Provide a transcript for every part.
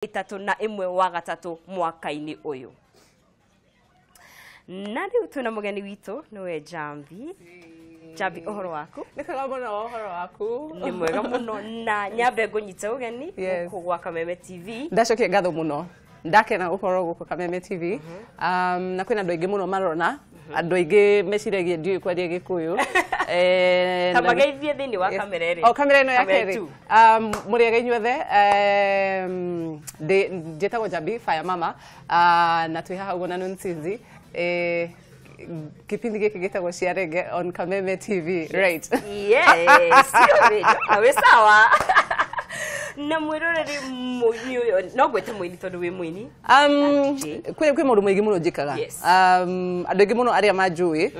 31 wa gatatũ mwaka-inĩ ũyũ. Na rĩu twĩna mũgeni witũ, nĩwe Njambi. Njambi, ũhoro waku? Nĩ kwega mũno, ũhoro waku? Nĩ mwega mũno, na nyambe ngũnyite ũgeni gũkũ gwa Kameme TV. Ndacokia ngatho mũno, ndakena gũkorwo gũkũ Kameme TV. Na kwĩna andũ aingĩ mũno marona, andũ aingĩ meciragia ndiũĩ kwaria Gĩkũyũ. Ta mageithie thĩinĩ wa kamera ĩrĩa. O kamera ĩno ya Kamera kerĩ. two. Mũrĩega inyuothe, njĩtagwo Njambi Fire Mama, na twĩ haha ũguo na Nonsinzi. Kipindi gĩkĩ gĩtagwo cia Reggae on Kameme TV, right? Yes, awe sawa. Na mwĩroreri mũini ũyũ, no ngwĩte mũini tondũ wĩ mũini. DJ. Kwĩ maũndũ maingĩ mũno njĩkaga. Andũ aingĩ mũno arĩa manjũĩ,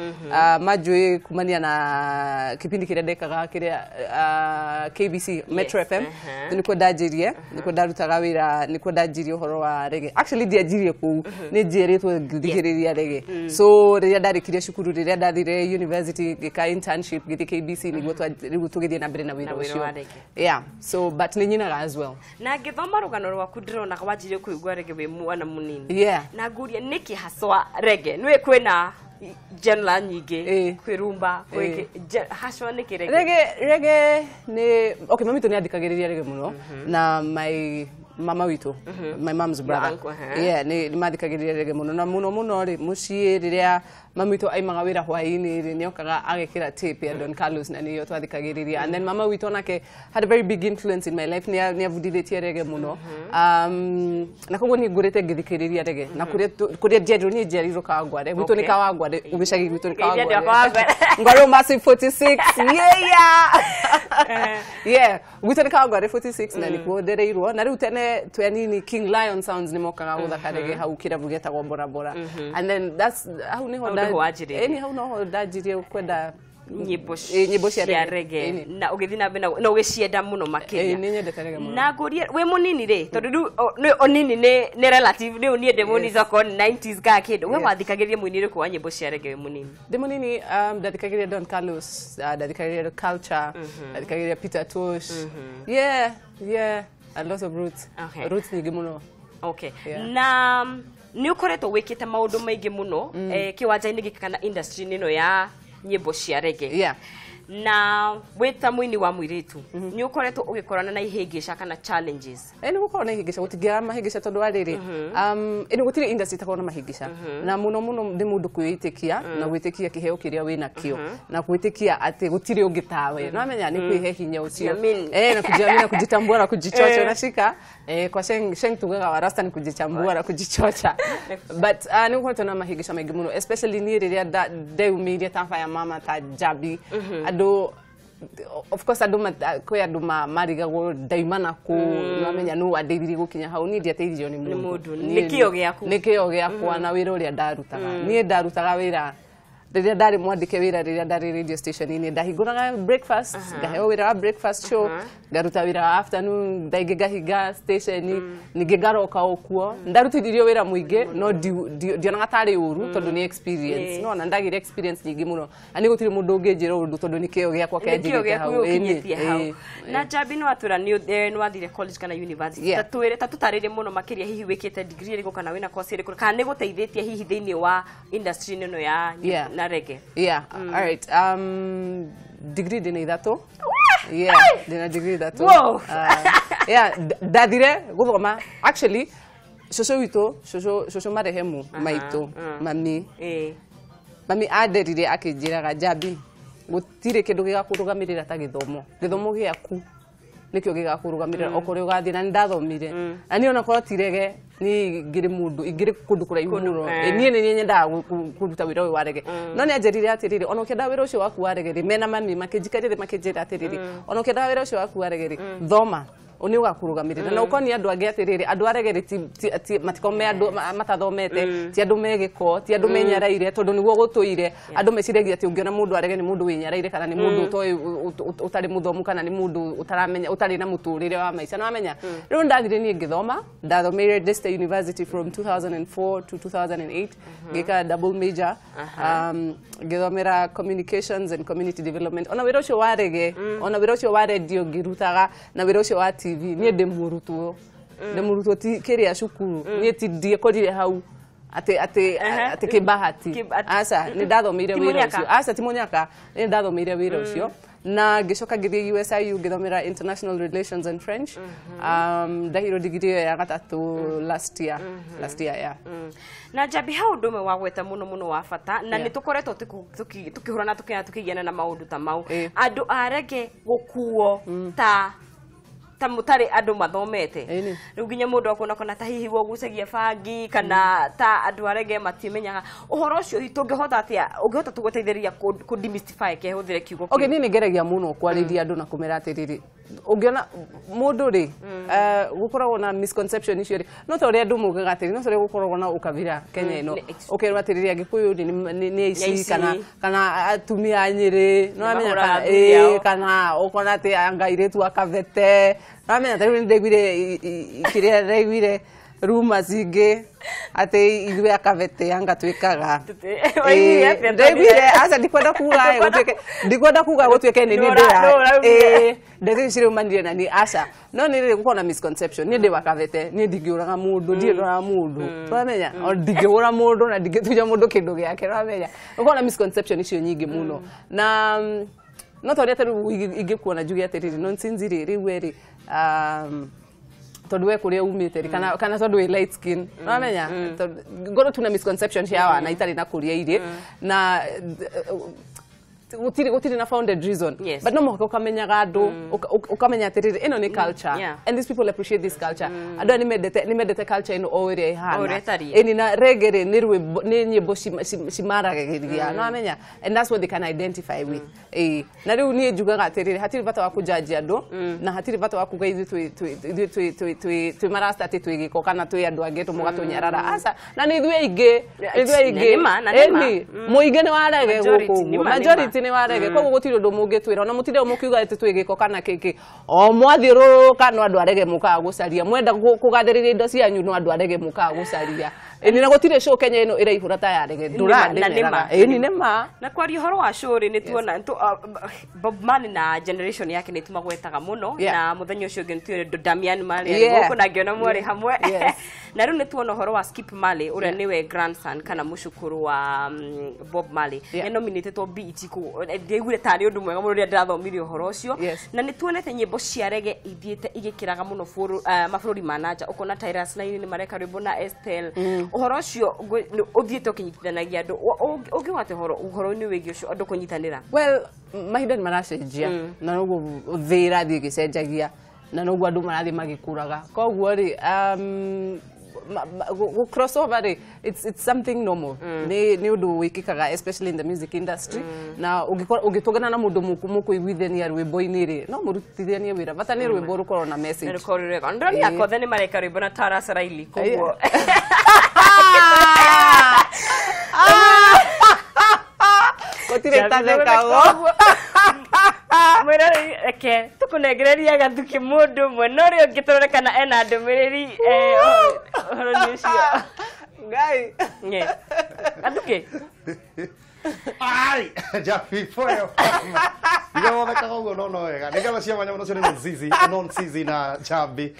manjũĩ kumania na kĩbindi kĩrĩa ndekaga kĩrĩa KBC Metro FM. Nĩkuo ndanjirie, nĩkuo ndarutaga wĩra, nĩkuo ndanjirie ũhoro wa reggae. Actually ndianjirie kũu, nĩ njiarĩtwo ngĩthikĩrĩria reggae. So rĩrĩa ndarĩkirie cukuru, rĩrĩa ndathire university ngĩka internship, ngĩthiĩ KBC nĩguo rĩu tũgĩthiĩ na mbere na wĩra Na wĩra ũcio. wa reggae. Yeah, so but nĩ nyinaga as well. Na ngĩthoma rũgano rwaku ndĩrona wanjirie kũigua reggae wĩ mwana mũnini. Na ngũria nĩkĩ haswa reggae? Nĩũĩ kwĩna genre nyingĩ, kwĩ rumba, kwĩ haswa nĩkĩ reggae? Reggae nĩ okay, mami witũ nĩ athikagĩrĩria reggae mũno, na my mama witũ, my mom's brother. Uncle, huh? Yeah, nĩ mathikagĩrĩria reggae mũno, na mũno mũno rĩ, mũciĩ rĩrĩa mami witũ aimaga wĩra hwaĩ-inĩ rĩ, nĩokaga agekĩra tape ya Don Carlos na nĩyo twathikagĩrĩria. And then mama witũ onake had a very big influence in my life, nĩ abundithĩtie reggae mũno, na koguo niĩ ngũrĩte ngĩthikĩrĩria reggae na kũrĩa njiarirwo, niĩ njiarirwo Kawangware, gwitũ nĩ Kawangware, gĩcagi gwitũ nĩ Geithia andũ a Kawangware. Kawangware. Ngware Massive 46, yeah, gwitũ nĩ Kawangware 46 na nĩkuo ndereirwo. Na rĩu tene twĩ anini, King Lion Sounds nĩ mokaga gũthaka reggae hau kĩrabu gĩetagwo Bora Bora, and then that's hau nĩho Hau nĩho wanjĩrĩirie. Ĩni, hau noho ndanjirie kwenda nyĩmbo nyĩmbo cia cia reggae. Reggae. Ĩni. Na ũgĩthiĩ na mbere na ũgĩcienda mũno makĩria. Ĩĩ, nĩ nyendete reggae mũno. Na ngũrie, wĩ mũnini rĩ, tondũ rĩu nĩ ũnini nĩ relative, rĩu niĩ ndĩ mũnini, okorwo nĩ 90s kana kĩndũ, we wathikagĩrĩria mũini ũrĩkũ wa nyĩmbo cia reggae wĩ mũnini? Ndĩ mũnini, ndathikagĩrĩria Don Carlos, ndathikagĩrĩria Culture, ndathikagĩrĩria Peter Tosh. Yeah, a lot of roots. Roots nyingĩ mũno. Na nĩ ũkoretwo wĩkĩte maũndũ maingĩ mũno kĩwanja-inĩ gĩkĩ kana industry-inĩ ĩno ya nyĩmbo cia reggae. Na wĩ ta mũini wa mũirĩtu, nĩ ũkoretwo ũgĩkorana na ihĩngĩca kana challenges? Nĩ gũkorwo na ihĩngĩca, gũtingĩaga mahĩngĩca, tondũ wa rĩrĩ, ĩno gũtirĩ industry ĩtakoragwo na mahĩngĩca, na mũno mũno nĩ mũndũ kwĩĩtĩkia na gwĩtĩkia kĩheo kĩrĩa wĩnakĩo na gwĩtĩkia atĩ gũtirĩ ũngĩ tawe. No amenya nĩ kwĩhe hinya ũcio. Kujiamini. Na kujiamini na kujitambua na kujichocha, unashika kwa sheng tugaga wa rasta ni kujichambua na kujichocha. But nĩ gũkoretwo na mahĩngĩca maingĩ mũno, especially niĩ rĩrĩa ndeyumĩirie ta Fire Mama, ta Njambi. Andũ, of course, andũ kwĩ andũ marigagwo ndaima nakũ, nĩwamenya nũ wandeithirie gũkinya hau. Niĩ ndiateithirio nĩ Nĩ mũndũ. mũndũ. Nĩ kĩo gĩaku. Nĩ kĩo gĩakwa na wĩra ũrĩa ndarutaga. Niĩ ndarutaga wĩra rĩrĩa ndarĩ mwandĩke wĩra, rĩrĩa ndarĩ radio station-inĩ, ndahingũraga breakfast, ngaheo wĩra wa breakfast show, ngaruta wĩra wa afternoon, thaa ingĩ ngahinga station, ningĩ ngaroka o kuo. Ndarutithirio wĩra mũingĩ, no ndionaga tarĩ ũru tondũ nĩ experience. No na ndagĩire experience nyingĩ mũno, na nĩ gũtirĩ mũndũ ũngĩnjĩra ũndũ tondũ nĩ kĩo gĩakwa Nĩ kĩo kĩanjigĩte gĩaku hau. Ĩni, gũkinyĩtie hau. ĩĩ. Na Njambi, nĩ watwĩra nĩ wathire college kana university. Ta twĩre, ta tũtarĩrie mũno makĩria, hihi wĩkĩte degree ĩrĩkũ kana wĩna course ĩrĩkũ, kana nĩ gũteithĩtie hihi thĩinĩ wa industry ĩno ya na reggae? Yeah, all right. Degree ndĩna ithatũ. Yeah, ndĩna degree ithatũ. Yeah, ndathire gũthoma. Actually, cũcũ witũ, cũcũ marehemu maitũ, mami. Mami anderire akĩnjĩraga, "Njambi, gũtirĩ kĩndũ gĩgakũrũgamĩrĩra ta gĩthomo. Gĩthomo gĩaku nĩkĩo gĩgakũrũgamĩrĩra okorwo ũgathiĩ." Na nĩ ndathomire. Na niĩ onakorwo ti reggae, niĩ ingĩrĩ mũndũ, ingĩrĩ kũndũ kũraihu mũno. Niĩ nĩ niĩ nyendaga kũruta wĩra ũyũ wa reggae. No nĩ anjĩrire atĩrĩrĩ, ona ũkĩenda wĩra ũcio waku wa reggae rĩ, mena mami makĩnjikaria thĩ makĩnjĩra atĩrĩrĩ, ona ũkĩendaga wĩra ũcio waku wa reggae rĩ, thoma, nĩ ũgakũrũgamĩrĩra. Na ũkonia andũ angĩ atĩrĩrĩ, andũ a reggae rĩ, matikome andũ matathomete, ti andũ me gĩko, ti andũ menyaraire, tondũ nĩguo gũtũire andũ meciragia atĩ ũngĩona mũndũ a reggae nĩ mũndũ wĩnyaraire, kana nĩ mũndũ ũtoĩ, ũtarĩ mũthomu, kana nĩ mũndũ ũtaramenya, ũtarĩ na mũtũrĩre wa maica. Nĩ wamenya rĩu ndathire niĩ ngĩthoma, ndathomeire Daystar University from 2004 to 2008, ngĩka double major, ngĩthomera communications and community development. Ona wĩra ũcio wa reggae, ona wĩra ũcio wa radio ngĩrutaga, na wĩra ũcio wa TV, niĩ ndĩ mũrutwo. Ndĩ mũrutwo ti kĩrĩa cukuru. Niĩ ti ndiekorire hau atĩ atĩ atĩ kĩbahati. Aca, nĩ ndathomeire wĩra ũcio. Aca, ti mũnyaka, nĩ ndathomeire wĩra ũcio. Na ngĩcoka ngĩthiĩ USIU ngĩthomera International Relations and French. Ndahirwo degree ĩyo ya gatatũ last year. Last year, yeah. Na Njambi, hau ũndũ ũmwe wa gweta mũno mũno wa bata na nĩ tũkoretwo tũkĩhũrana tũkĩgiana na maũndũ ta mau, andũ a reggae gũkuo ta mũtarĩ andũ mathomete. Rĩu nginya mũndũ akuona kana ta hihi wogucagia bangi kana ta andũ a reggae matimenyaga ũhoro ũcio. Tũngĩhota atĩa, ũngĩhota tũgũteithĩrĩria kũ demystify kehũthĩre kiugo kĩu? Okay, niĩ nĩ ngeragia mũno kwarĩria andũ na kũmera atĩrĩrĩ, ũngĩona mũndũ rĩ, gũkoragwo na misconception icio rĩ, no ta ũrĩa andũ mugaga atĩrĩ, no ta ũrĩa gũkoragwo na ũkabira Kenya ĩno, ũkerwo atĩrĩrĩ, Agĩkũyũ nĩ aici kana atumia a Nyĩrĩ, no wamenya, kana ũkona atĩ anga airĩtu akabete, no wamenya. Ta rĩu nĩ ndaiguire kĩrĩa ndaiguire rumors ingĩ atĩ ithuĩ akabete anga twĩkaga. Ndaiguire, aca, ndikwenda kuga gũtuĩke, ndikwenda kuga gũtuĩke nĩ niĩ ndĩra ndeto ici ciraumanire na niĩ, aca, no nĩ rĩrĩ gũkorwo na misconception. Niĩ ndĩ wa kabete, niĩ ndingĩũraga mũndũ, ndirĩ ndũraga mũndũ, ũramenya, o ndingĩhũra mũndũ na ndingĩtunya mũndũ kĩndũ gĩake, ũramenya. Gũkorwo na misconception icio nyingĩ mũno, na no ta ũrĩa ta rĩu ingĩkuona njuge atĩrĩrĩ, nonsense rĩ, rĩu we rĩ, tondũ we kũrĩa umĩte rĩ, kana tondũ wĩ light skin, ũramenya, ngorwo tuna misconception cia wana itarĩ na kũrĩa irĩ na gũtirĩ na founded reason. But no mũhaka ũkamenyaga andũ, ũkamenya atĩrĩrĩ, ĩno nĩ culture and these people appreciate this culture. Andũ aya nĩ mendete culture ĩno o ũrĩa ĩhana. Ĩni na reggae rĩ, nĩ rwĩmbo, nĩ nyĩmbo cimaragĩrĩria, no amenya, and that's what they can identify with. Ĩĩ, na rĩu niĩ njugaga atĩrĩrĩ, hatirĩ bata wa kũjaji andũ na hatirĩ bata wa kuga ithuĩ twĩ marasta atĩ twĩ gĩko kana twĩ andũ angĩ tũmũgatũnyarara, aca, na nĩ ithuĩ aingĩ, ithuĩ aingĩ, ĩni mũingĩ nĩ wa reggae gũkũ ũguo, majority nĩ wa reggae, koguo gũtirĩ ũndũ mũngĩtwĩra ona mũtinde mũkiuga atĩ twĩ gĩko kana kĩkĩ. O mwathiũrũrũka no andũ a reggae mũkaga gũcaria, mwenda kũgathĩrĩria indo cianyu no andũ a reggae mũkaga gũcaria. Ĩni na gũtirĩ show Kenya ĩno ĩraihũra ta ya reggae, ndũrandĩmeraga. Ĩni nĩ ma. Na kwaria ũhoro wa show rĩ, nĩ tuona Bob Marley na generation yake nĩ tumagwetaga mũno, na mũthenya ũcio ũngĩ nĩ Damian Marley arĩ gũkũ na ngĩona mwarĩ hamwe, na rĩu nĩ tuona ũhoro wa Skip Marley ũrĩa nĩwe grandson kana mũcũkũrũ wa Bob Marley, nĩ nominated BET. Ndiaiguire tarĩ ũndũ mwega mũno rĩrĩa ndĩrathomire ũhoro ũcio. Na nĩ tuonete nyĩmbo cia reggae ithiĩte igĩkĩraga mũno mabũrũri ma nanja, ũkona Tyrus Line nĩ mareka rwĩmbo na Estelle. Ũhoro ũcio ũthiĩte ũkĩnyitithanagia andũ, ũngiuga atĩ ũhoro-inĩ wĩgiĩ ũcio andũ kũnyitanĩra? Well, mahinda nĩ maracenjia na noguo thĩ ĩrathiĩ ĩgĩcenjagia na noguo andũ marathiĩ magĩkũraga, koguo rĩ, crossover rĩ, it's something normal, nĩ ũndũ wĩkĩkaga, especially in the music industry. Na ũngĩtũngana na mũndũ mũkũiguithania rwĩmbo-inĩ rĩ, no mũrutithanie wĩra, bata nĩ rwĩmbo rũkorwo na message. Rũkorwo rwega. Ndĩronire Akothe nĩ mareka rwĩmbo na Tarus Riley, koguo gũtirĩ tathekagwo. Mwĩra reke tũkũnengereria gathuki mũndũ ũmwe na ũrĩa ũngĩ tũrore kana ena ndũmĩrĩri ũhoro-inĩ ũcio. Ngai. Gathuki. Ai, Jafi foyo. Ndigathekaga ũguo no wega. Nĩ ngatho cia mwanya mũno, cio nĩ Zizi, non Zizi na Jambi.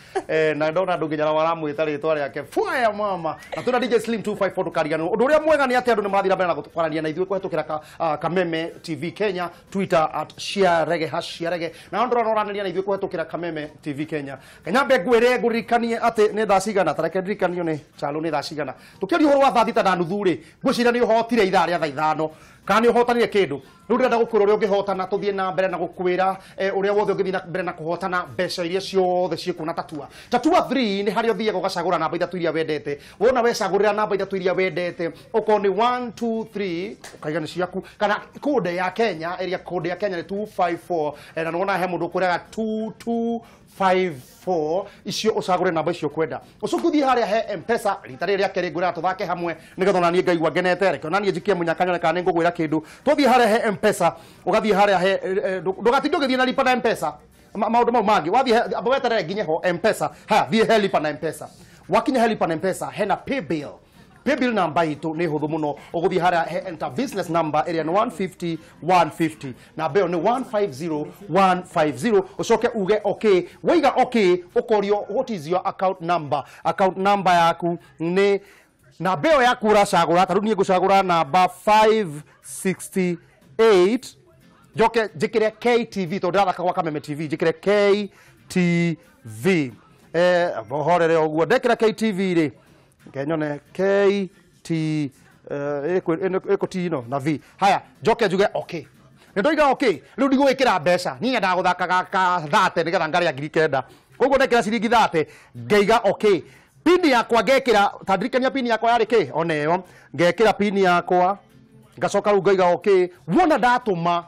Na ndona andũ nginya maramwĩta rĩtwa rĩake. Fire mama. Na tuna DJ Slim 254 ndũkariganĩrwo. Ũndũ ũrĩa mwega nĩ atĩ andũ nĩ marathiĩ na mbere na gũtwarania na ithuĩ kũhetũkĩra Kameme TV Kenya, Twitter @ShiaReggae, #ShiaReggae. Na ndũrona ũranĩria na ithuĩ kũhetũkĩra Kameme TV Kenya. Kanyambe ngwĩre ngũririkanie atĩ nĩ thaa cigana, ta reke ndirikanio nĩ Chalo nĩ thaa cigana. Tũkĩaria ũhoro wa thaa 6 na nuthu rĩ, ngwĩciria nĩ ũhotire ithaa rĩa thaa 5 kana nĩ ũhotanire kĩndũ. Rĩu ndĩrenda gũkwĩra ũrĩa ũngĩhotana, tũthiĩ na mbere na gũkwĩra ũrĩa wothe ũngĩthiĩ na mbere na kũhotana mbeca iria ciothe ciĩkuo na Tatua. Tatua 3 nĩ harĩa ũthiaga ũgacagũra namba ithatũ iria wendete. Wona wecagũrĩra namba ithatũ iria wendete, okorwo nĩ 1 2 3 ũkaiga nĩ ciaku, kana code ya Kenya ĩrĩa code ya Kenya nĩ 254, na nĩwona he mũndũ ũkwĩraga 22 54, icio ũcagũre namba icio kwenda, ũcoke ũthiĩ harĩa he Mpesa. Rita rĩrĩ rĩa kerĩ ngwĩraga tũthake hamwe nĩgetha ona niĩ ngaigua ngenete. Reke ona niĩ njikie mũnyaka nyone kana nĩ ngũgwĩra kĩndũ. Tũthiĩ harĩa he Mpesa, ũgathiĩ harĩa he ndũgatinde ũgĩthiĩ na lipa na Mpesa, maũndũ mau mangĩ wathiĩ amba weterere nginye ho Mpesa. Haya, thiĩ he lipa na Mpesa. Wakinya he lipa na Mpesa, hena pay bill. Paybill number itũ nĩ hũthũ mũno, ũgũthiĩ harĩa he enter business number ĩrĩa nĩ 150 150, namba ĩyo nĩ 150 150, ũcoke uge okay. Waiga okay, ũkorio what is your account number. Account number yaku nĩ namba ĩyo yaku ũracagũra. Ta rĩu niĩ ngũcagũra namba 568, njoke njĩkĩre KTV tondũ ndĩrathaka gwa Kameme TV, njĩkĩre KTV. Horere ũguo ndekĩra KTV rĩ, ngenyone KT ĩkũ T no na V. Haya, njoke njuge okay. Nĩ ndoiga okay, rĩu ndigũgĩkĩra mbeca, niĩ nyendaga gũthaka gaka 30 nĩgetha ngarĩa 9,000. Koguo ndekĩra ciringi 30 ngeiga okay. Pini yakwa ngekĩra, ta ndirikania pini yakwa yarĩ kĩ? Ona ĩyo ngekĩra pini yakwa, ngacoka rĩu ngaiga okay. Wona ndatũma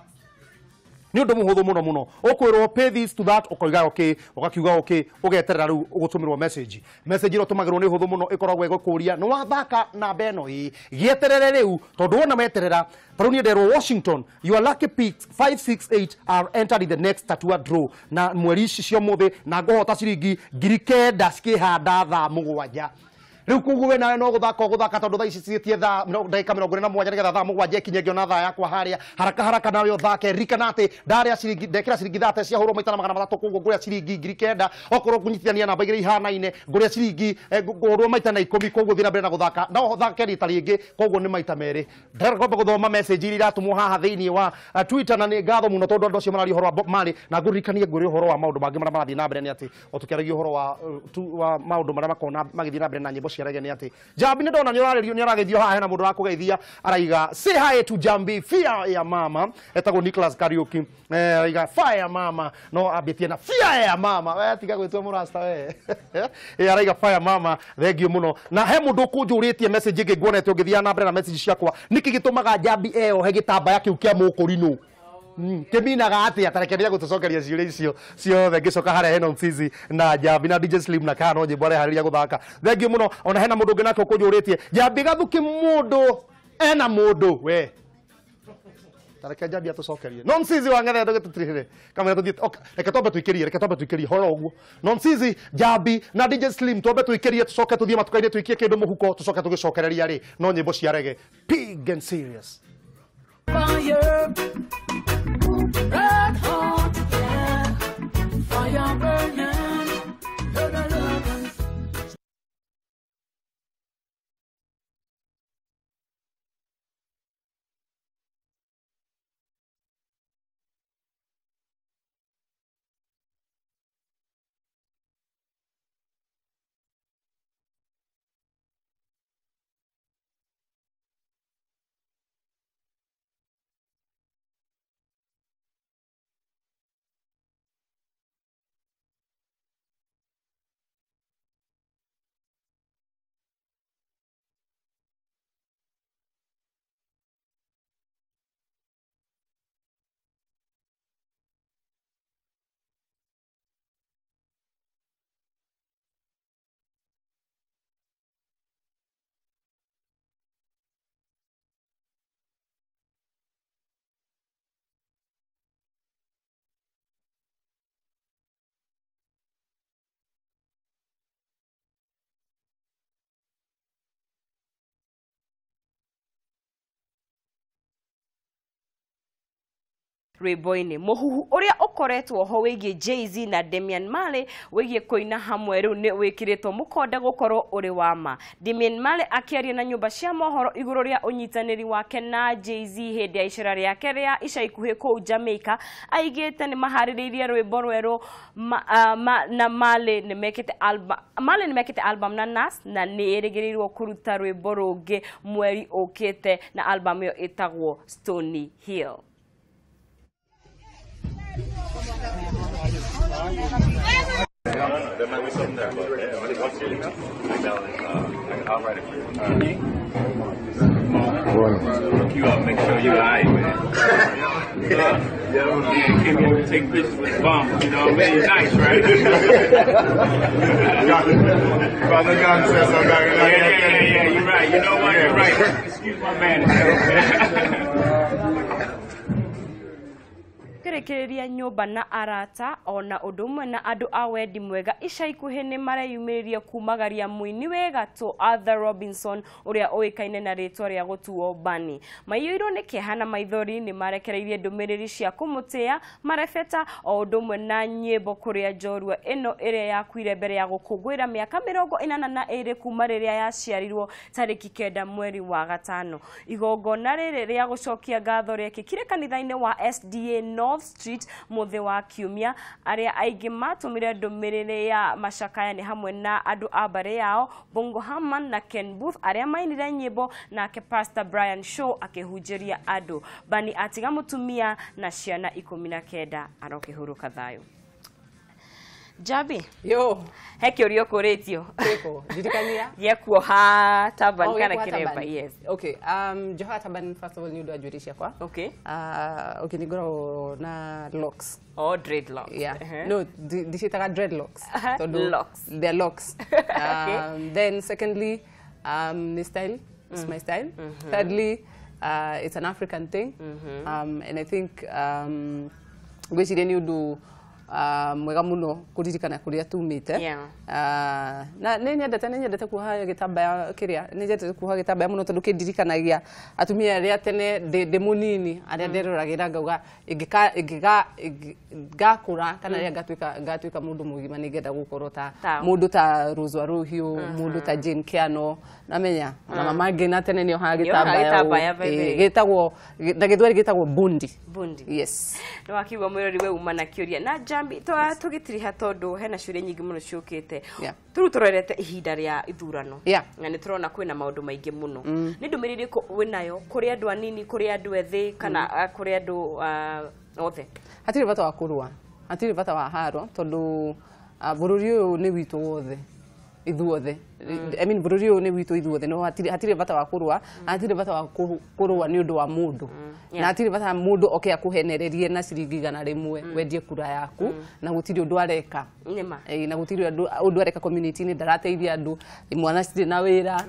nĩ ũndũ mũhũthũ mũno mũno, ũkwĩrwo pay this to that, ũkoiga okay, ũgakiuga okay, ũgeterera rĩu ũgũtũmĩrwo message. Message ĩrĩa ũtũmagĩrwo nĩ hũthũ mũno, ĩkoragwo ĩgũkũria nĩ wathaka namba ĩno ĩ, gĩeterere rĩu, tondũ wona weterera. Ta rĩu niĩ nderwo Washington, your lucky picks 568 are entered in the next tattoo draw, na mweri ici cia ũmũthĩ, na ngũhota ciringi 9,000 cikĩhanda thaa 7. Rĩu koguo we nawe no gũthaka ũgũthaka, tondũ thaa ici ciĩtie thaa ndagĩka 47 nĩgetha thaa 7 ikinye ngĩona thaa yakwa harĩa. Haraka haraka nawe ũthake, ririkana atĩ ndarĩa ciringi, ndekĩra ciringi 30 ciahũrwo maita na 300, koguo ngũrĩa ciringi 9,000. Okorwo ngũnyitithania namba igĩrĩ ihanaine, ngũrĩa ciringi ngũhũrwo maita na 10, koguo thiĩ na mbere na gũthaka. No ũthake rita rĩngĩ, koguo nĩ maita merĩ. Ndĩrenda gũthoma message iria iratũmwo haha thĩinĩ wa Twitter, na nĩ ngatho mũno tondũ andũ acio mararia ũhoro wa Bob Marley, na ngũririkanie ngwĩre ũhoro wa maũndũ mangĩ marĩa marathiĩ na mbere, nĩ atĩ o tũkĩaragia ũhoro wa maũndũ marĩa makoragwo magĩthiĩ na mbere na nyĩmbo cia reggae, nĩ atĩ Njambi nĩ ndona nĩ ũrarĩrio haha, hena mũndũ ũrakũgeithia araiga say hi to Njambi fear ya mama, etagwo Nicholas Kariuki, araiga fire mama, no ambĩtie na fear ya mama, we tiga gwĩtua mũrasta we. Araiga fire mama, thank you mũno. Na he mũndũ ũkũnjũrĩtie message ĩngĩ nguonete ũngĩthiĩ na mbere na message ciakwa, nĩkĩ gĩtũmaga Njambi eyohe gĩtambaya kĩu kĩa mũkũrinũ? Kĩminaga atĩa? Ta reke nĩegũtũcokeria ciũria icio ciothe ngĩcoka harĩa hena Mzizi na Njambi na DJ Slim na kana no nyĩmbo areharĩria gũthaka. Thank you mũno. Ona hena mũndũ ũngĩ nake ũkũnjũrĩtie Njambi Gathuki, mũndũ ena mũndũ we, ta reke Njambi atũcokerie. No Mzizi wa ng'ethe ndũgĩtũtirihĩre kamera tũthiĩ, reke twambe tũikĩrie, reke twambe tũikĩrie horo ũguo. No Mzizi, Njambi na DJ Slim twambe tũikĩrie, tũcoke tũthiĩ matuka-inĩ tũikie kĩndũ mũhuko, tũcoke tũgĩcokereria rĩ no nyĩmbo cia reggae. Pig and serious. Fire, red hot, yeah. Fire burning, la, la, la. Rwĩmbo-inĩ mũhuhu ũrĩa ũkoretwo ho wĩgiĩ Jay-Z na Damian Marley wĩgiĩ kũina hamwe rĩu nĩ wĩkĩrĩtwo mũkonde gũkorwo ũrĩ wa ma. Damian Marley akĩaria na nyũmba cia mohoro igũrũ rĩa ũnyitanĩri wake na Jay-Z hĩndĩ ya icera rĩake rĩa ica ikuhĩ kũu Jamaica, aigĩte nĩ maharĩrĩirie rwĩmbo rwerũ na Marley nĩ mekĩte album, Marley nĩ mekĩte album na Nas, na nĩ ĩrĩgĩrĩirwo kũruta rwĩmbo rũngĩ mweri ũkĩte, na album ĩyo ĩtagwo Stony Hill. There might be something there, but what's your email? I'll write it for you. Look you up, make sure you're all right, man. Yeah, came here to take pictures with bombs, you know what I mean? Nice, right? Father God says I'm not gonna. Yeah, you're right. You know what? You're right. Excuse my manners. Tũkĩrĩkĩrĩria nyũmba na arata ona ũndũ ũmwe na andũ a wendi mwega ica ikuhĩ nĩ mareyumĩrĩria kumagaria mũini wĩ gatũ Arthur Robinson ũrĩa ũĩkaine na rĩtwa rĩa gũtuo Bani. Maiyũirwo nĩ kĩeha na maithori nĩ marekereirie ndũmĩrĩri cia kũmũtĩa marebeta o ũndũ ũmwe na nyĩmbo kũrĩa njorua ĩno ĩrĩa yakuire mbere ya gũkũngũĩra mĩaka 82 kuma rĩrĩa yaciarirwo tarĩki 9 mweri wa gatano. Igongona rĩrĩ rĩa gũcokia ngatho rĩekĩkire kanitha-inĩ wa SDA North Street mũthĩ wa kiumia. Arĩa aingĩ matũmire ndũmĩrĩri ya macakaya nĩ hamwe na andũ a mbarĩ yao Bongo Haman na Ken Booth arĩa mainire nyĩmbo, nake Pastor Brian Shaw akĩhunjĩria andũ. Bani atiga mũtumia na ciana 19 arokĩhurũka thayũ. Jabi, yo, he kĩũria ũkũrĩtio. Kĩrĩkũ? Ndirikania. Gĩa kuoha turban kana kĩremba, yes. Okay, njohaga turban first of all nĩ ũndũ wa njuĩrĩ ciakwa. Okay. Okay, nĩ ngoragwo na locks. Oh, dreadlocks. Yeah. No, ndiciĩtaga dreadlocks. Tondũ locks. They're locks. Okay. Then secondly, nĩ style. It's my style. Thirdly, it's an African thing. And I think ngwĩciria nĩ ũndũ mwega mũno kũririkana kũrĩa tumĩte. Na nĩ nyendete kuoha gĩtambaya kĩrĩa, nĩ nyendete kuoha gĩtambaya mũno tondũ kĩndirikanagia atumia arĩa tene ndĩ mũnini arĩa nderoragĩra ngauga ingĩgakũra kana rĩrĩa ngatuĩka mũndũ mũgima nĩ ngenda gũkorwo ta mũndũ ta Rose Waruhiu, mũndũ ta Jane Kiano, namenya ona mama ngĩ tene nĩ ohaga gĩtambaya gĩtagwo na gĩthweri gĩtagwo bundi. Bundi. Yes. Nĩ wakiuga mwĩrori we uma na kĩũria na Jambi tũgĩtiriha tondũ hena ciũria nyingĩ mũno ciũkĩte. Tũrĩu tũrorete ihinda rĩa ithurano na nĩ tũrona kwĩna maũndũ maingĩ mũno. Nĩ ndũmĩrĩri ĩrĩkũ wĩnayo kũrĩ andũ anini, kũrĩ andũ ethĩ kana kũrĩ andũ othe? Hatirĩ bata wa kũrũa, hatirĩ bata wa haro tondũ bũrũri ũyũ nĩ witũ wothe ithuothe. I mean bũrũri ũyũ nĩ witũ ithuothe, no hatirĩ bata wa kũrũa, hatirĩ bata wa kũrũa nĩ ũndũ wa mũndũ, na hatirĩ bata mũndũ oke akũhenererie na ciringi 100 wendie kura yaku na gũtirĩ ũndũ areka. Na gũtirĩ ũndũ areka community-inĩ, ndarateithia andũ, mwana citirĩ na wĩra,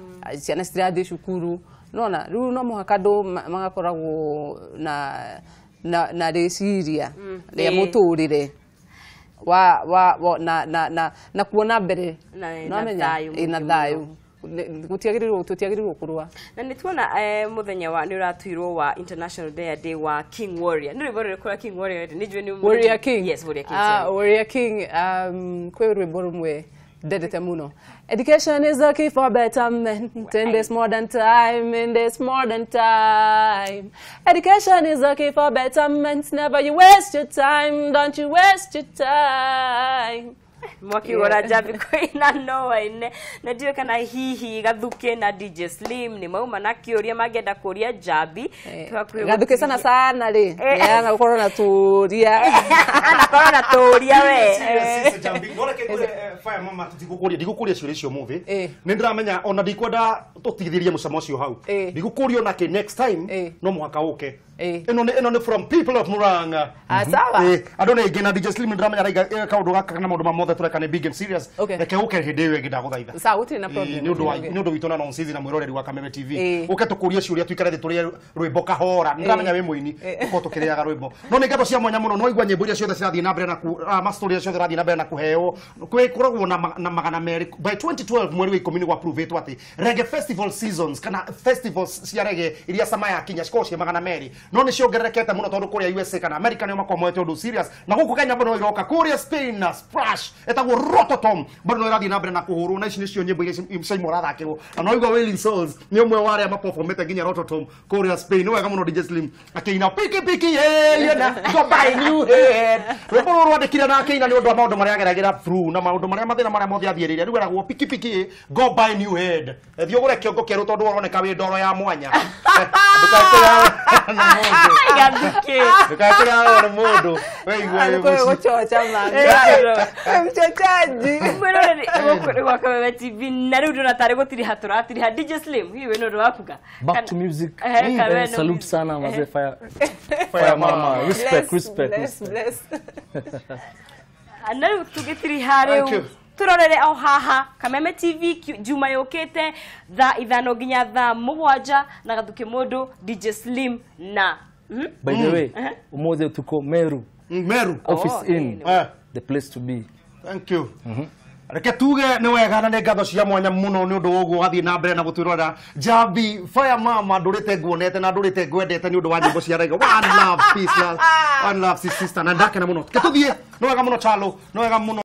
ciana citirathiĩ cukuru. Nona rĩu no mũhaka andũ magakoragwo na rĩciria rĩa mũtũrĩre wa na kuona mbere na thayũ, na thayũ. Gũtiagĩrĩirwo kũrũa. Na nĩ tuona mũthenya wa nĩ ũratuirwo wa International Day wa King Warrior. Nĩ rwĩmbo rũrĩkũ rwa King Warrior? Nĩ njũĩ nĩ Warrior King. Yes, Warrior King. Warrior King, kwĩ rwĩmbo rũmwe ndendete mũno. Education is the key for betterment in this modern time, in this modern time. Education is the key for betterment. Never you waste your time, don't you waste your time. Mwakiwora Jambi kwĩna no ine na ndiũĩ kana hihi Gathuke na DJ Slim nĩ mauma na kĩũria mangĩenda kũria Jambi. Gathuke sana sana rĩ nĩ gũkorwo na tũria, anakorwo na tũria we. Jambi no reke ngwĩre fire mama tũtigũkũria, ndigũkũria ciũria icio ũmũthĩ. Nĩ ndĩramenya ona ndikwenda tũtigithĩrie mũcamo ũcio hau. Ndigũkũria onake next time no mũhaka ũke. Ĩno nĩ from people of Murang'a. Sawa. Andũ nĩ aingĩ na DJ Slim nĩ ndĩramenya araiga kaũndũ gaka kana maũndũ ma mothe tũreka nĩ big and serious. Reke ũke hĩndĩ ĩyo ĩngĩ ndagũthaitha. Sawa, gũtirĩ na problem. Nĩ ũndũ witũ na nonsense na mwĩroreri wa Kameme TV. Ũke tũkũrie ciũria tũikare thĩ tũrĩe rwĩmbo kahora. Nĩ ndĩramenya wĩ mũini ũkorwo tũkĩrĩaga rwĩmbo. No nĩ ngatho cia mwanya mũno, no igua nyĩmbo iria ciothe cirathiĩ na mbere na mastori iria ciothe irathiĩ na mbere na kũheo. Kwĩkoragwo na 200 by 2012 mweri wa 10 nĩ gwa prove atĩ Reggae Festival seasons kana festivals cia reggae iria sama ya kinya cikoragwo ciĩ 200 no nĩ ciongererekete mũno tondũ kũrĩa USA kana America nĩo makoragwo moete ũndũ serious na gũkũ Kenya bado iroka kũrĩa Spain na Splash etagwo Rototom bado no ĩrathiĩ na mbere na kũhũrwo na ici nĩcio nyĩmbo iria ciaimwe ũrathakĩrwo na no igua Wailing Souls nĩ ũmwe wa arĩa maperformete nginya Rototom kũrĩa Spain. Nĩ wega mũno DJ Slim akĩina piki piki yeah na go buy new head rwĩmbo rũrũ rwandĩkire na akĩina nĩ ũndũ wa maũndũ marĩa ageragĩra through na maũndũ marĩa mathĩna marĩa mothe athiĩrĩire rĩu eragwo piki piki go buy new head thiĩ ũgũre kĩongo kĩerũ tondũ ũroneka wĩ ndoro ya mwanya. Ndũkae na mũndũ Mchochaji mwĩroreri gũkũ gwa Kameme TV na rĩu ndona tarĩ gũtiriha tũratiriha. DJ Slim, hihi wĩna ũndũ wa kuga? Back to music. Salute sana mazee, fire fire mama, respect respect bless. Na rĩu tũgĩtiriha rĩu turorere o haha Kameme TV Juma yũkĩte thaa 5 nginya thaa 7 na Gathuke Mũndũ, DJ Slim na By the way, umuthi tuko Meru. Meru Office Oh, Inn, Eh. the place to be. Thank you. Reke tuge nĩ wega na nĩ ngatho cia mwanya mũno nĩ ũndũ wa ũguo wathiĩ na mbere na gũtwĩrorera. Njambi Fire Mama, ndũrĩte nguonete na ndũrĩte ngwendete nĩ ũndũ wa nyĩmbo cia reggae. One love, peace, love. One love, sister, na ndakena mũno. Reke tũthiĩ. Nĩ wega mũno Chalo, nĩ wega mũno.